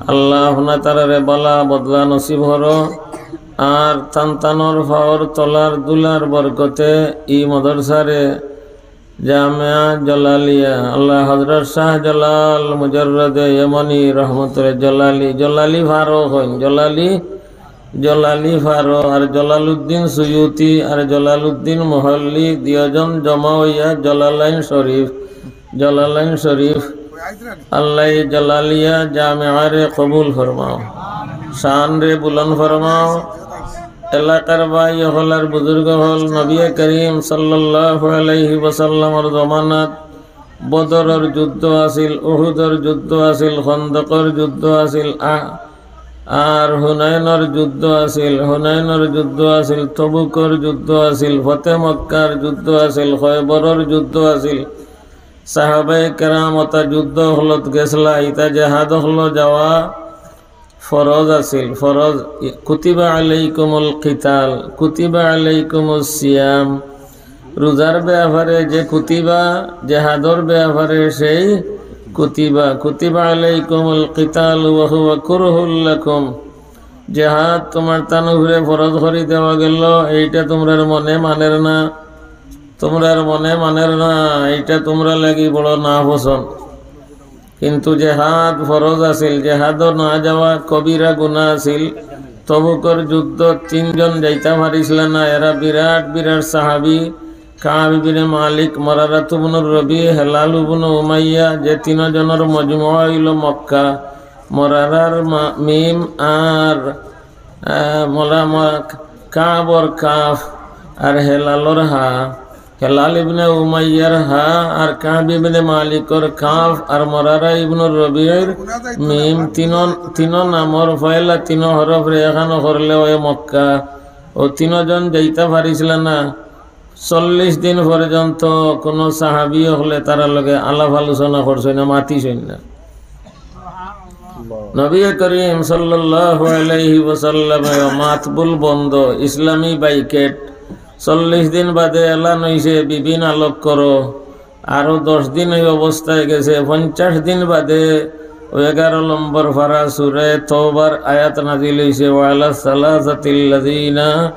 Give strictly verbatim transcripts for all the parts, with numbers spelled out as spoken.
আল্লাহ, আপনা তারারে বালা বদলা নসিব করো। আর তান তানর পাওর তলার ধুলার বরকতে ই মাদ্রাসারে জামিয়া জালালিয়া, আল্লাহ, হযরত শাহজালাল মুজাররদে ইয়ামানি রহমতুল্লাহ জালালি, জালালি ফারো কইন, জালালি, জালালি ফারো আর জালালউদ্দিন সুয়ুতি আর জালালউদ্দিন মুহাল্লি দুইজন জমা অইয়া জালালাইন শরীফ, জালালাইন শরীফ, আল্লাহ ই জালালিয়া জামিয়ারে কবুল ফরমাও, শানরে বুলন্দ ফরমাও। এলাকার ভাই অকল আর বুজুর্গ অকল, নবী করিম সাল্লাল্লাহু আলাইহি ওয়াসাল্লামর জমানাত বদরর যুদ্ধ আছিল, উহুদর যুদ্ধ আছিল, খন্দকর যুদ্ধ আছিল, আ-, আর হুনাইনর যুদ্ধ আছিল, হুনাইনর যুদ্ধ আছিল, তবুকর যুদ্ধ আছিল, ফতে মক্কার যুদ্ধ আছিল, খয়বরর যুদ্ধ আছিল। সাহাবায়ে কেরাম অতা যুদ্ধ অকলত গেছলা, ইতা জেহাদ অকলো যাওয়া ফরজ আছিল, ফরজ। কুতিবা আলাইকুমুল কিতাল, কুতিবা আলাইকুমুস সিয়াম। রোজার ব্যাপারে যে কুতিবা, জেহাদর ব্যাপারে সেই কুতিবা। কুতিবা আলাইকুমুল কিতাল ওয়া হুয়া কুরহুল লাকুম। জেহাদ তুমার তান উপরে ফরজ করি দেওয়া গেল, এইটা তুমরার মনে মানের না, তুমরার মনে মানের না, এইটা তুমরার লাগি বড় নাপছন্দ। কিন্তু জেহাদ ফরজ আছিল, জেহাদো না যাওয়া কবিরা গুনাহ আছিল। তবুকর যুদ্ধত তিনজন যাইতা পারিছলা না, এরা বিরাট বিরাট সাহাবী, কাব ইবনে মালিক, মরারাত ইবনুর রবি, হেলাল ইবনু উমাইয়া, যে তিনজনর মজমুয়া অইলো মক্কা। মরারার মা-, মিম আর, আহ, মরা-, মরা-, কাবর কাফ আর হেলালর হা। হেলাল ইবনে উমাইয়ার হা আর কাব ইবনে মালিকর কাফ আর মরারা ইবনুর রবির মিম, তিনো, তিনো নামর পয়লা তিনো হরফরে একখানো করলে অয় মক্কা। অউ তিনোজন যাইতা পারিছলা না। চল্লিশ দিন পর্যন্ত কুনু সাহাবী অকলে তারার লগে আলাপ আলোচনা করছইন না, মাতিছইন না। নবী করিম সাল্লাল্লাহু আলাইহি ওয়াসাল্লামে মাতবুল বন্ধ, ইসলামী বাইকেট। চল্লিশ দিন বাদে এলান অইছে, বিবিন আলোক করো। আরো দশ দিন অউ অবস্থায় গেছে, পঞ্চাশ দিন বাদে অউ এগারো নম্বর পারা সূরা তওবার আয়াত নাজিল অইছে, "ওয়ালা সালাসাতিল্লাযিনা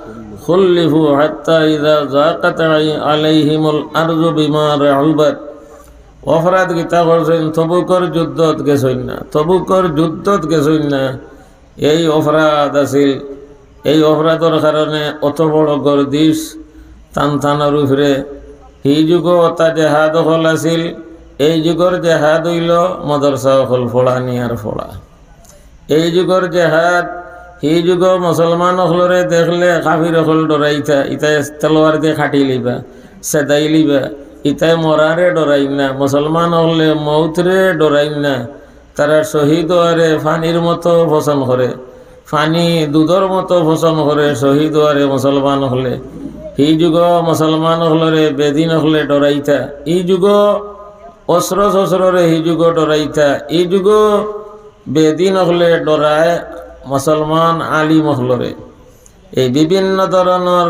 খুল্লিফু হাত্তা ইযা যাকাত আলাইহিমুল আরযু বিমা রাহুবাত।" অপরাধ কিতা করছইন? তবুকর যুদ্ধত গেছইন না, তবুকর যুদ্ধত গেছইন না। এই অপরাধ আছিল। এই অপরাধর কারণে অত বড় গর্দিশ তান তানর উপরে। হি যুগো অতা জেহাদ অকল আছিল, এই যুগর জেহাদ অইলো মাদ্রাসা অকল পড়ানি আর পড়া। এই যুগর জেহাদ, হি যুগো মুসলমান অকলরে দেখলে কাফির অকল ডরাইতা, ইতায় তলোয়ার দি কাটি লইবা, ছেদাই লইবা, ইতায় মরারে ডরাইন না, মুসলমান অকলে মউতরে ডরাইন না। তারা শহীদ অওয়ারে পানির মতো পছন্দ করে, পানি দুধর মতো পছন্দ করে শহীদ অওয়ারে মুসলমান অকলে। হি যুগো মুসলমান অকলরে বেদিন অকলে ডরাইতা, ই যুগো অস্ত্র শস্ত্ররে হি যুগো ডরাইতা, ই যুগো বেদিন অকলে ডরায় মুসলমান আলিম অকলরে। এই বিভিন্ন ধরনর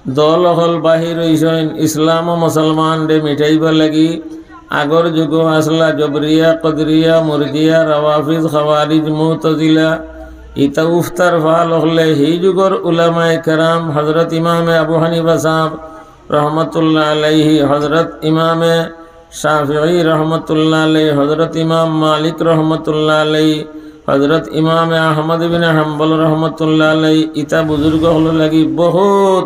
দল অকল বাহির অইছইন ইসলাম ও মুসলমানরে মিটাইবার লাগি। আগর যুগো আছলা জবরিয়া, কদরিয়া, মুরজিয়া, রাওয়াফিজ, খাওয়ারিজ, মুতাজিলা। ইতা উফতার ফাল অকলে হি যুগর উলামায়ে কেরাম, হযরত ইমামে আবু হানিফা সাহেব রহমতুল্লাহ আলাইহি, হযরত ইমামে শাফিঈ রহমতুল্লাহ আলাইহি, হযরত ইমাম মালিক রহমতুল্লাহ আলাইহি, হযরত ইমামে আহমদ ইবনে হাম্বল রহমতুল্লাহ আলাইহি, ইতা বুজুর্গ অকলর লাগি বহুত,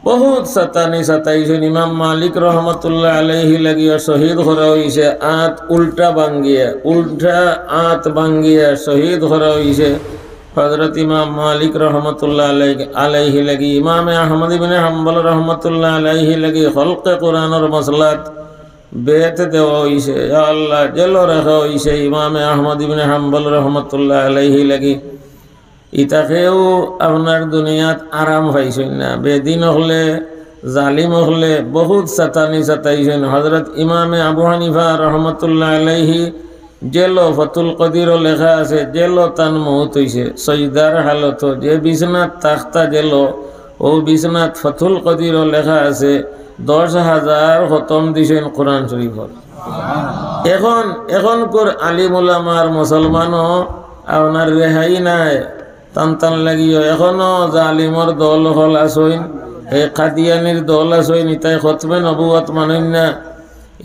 বহুত সাতানি সাতাইছইন। ইমাম মালিক রহমতুল্লাহ আলাইহি লাগিও শহীদ করা অইছে, আত উল্টা ভাঙ্গিয়া, উল্টা আত ভাঙ্গিয়া শহীদ করা অইছে। হযরত ইমাম মালিক রহমতুল্লাহ আলাই-, আলাইহি লাগি, ইমামে আহমদ ইবনে হাম্বল রহমতুল্লাহ আলাইহি লাগি খলকে কোরআনর মাসলাত বেত দেওয়া অইছে। ইয়া আল্লাহ, জেলো রাখা অইছে ইমামে আহমদ ইবনে হাম্বল রহমতুল্লাহ আলাইহি লাগি। ইতাকেও আপনার দুনিয়াত আরাম পাইছইন না। বেদিন অকলে, জালিম অকলে বহুত সাতানি সাতাইছইন। হযরত ইমামে আবু হানিফা রহমতুল্লাহ আলাইহি জেলো ফতুল কদিরও লেখা আছে, জেলো তান মউত অইছে, সজদার হালতো, যে বিছনাত থাকতা জেলো, অউ বিছনাত ফতুল কদিরও লেখা আছে, দশ হাজার খতম দিছইন কোরআন শরীফর। এখন, এখনকুর আলিম উলামার মুসলমানও আপনার রেহাই নাই। তান তান লাগিও এখনো জালিমর দল অকল আছইন, হে কাদিয়ানির দল আছইন, ইতায় খতমে নবুয়ত মানইন না,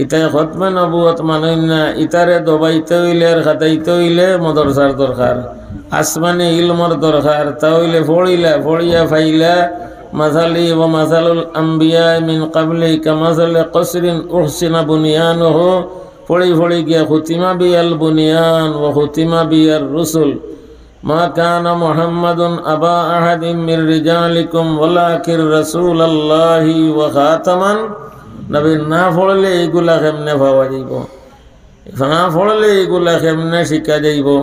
ইতায় খতমে নবুয়ত মানইন না। ইতারে দবাইতে অইলে আর খাটাইতে অইলে মাদ্রাসার দরকার, আসমানি ইলমর দরকার। তা অইলে পড়িলা, পড়িয়া পাইলা, مثلي ومثل الأنبياء من قبلي كمثل قصر أحسن بنيانه، পড়ি পড়ি গিয়া ختم بي البنيان وختم بي الرسل، ما كان محمد أبا أحد من رجالكم ولكن رسول الله وخاتم النبيين। না পড়লে ইগুলা কেমনে পাওয়া যাইবো? না পড়লে ইগুলা কেমনে শিখা যাইবো?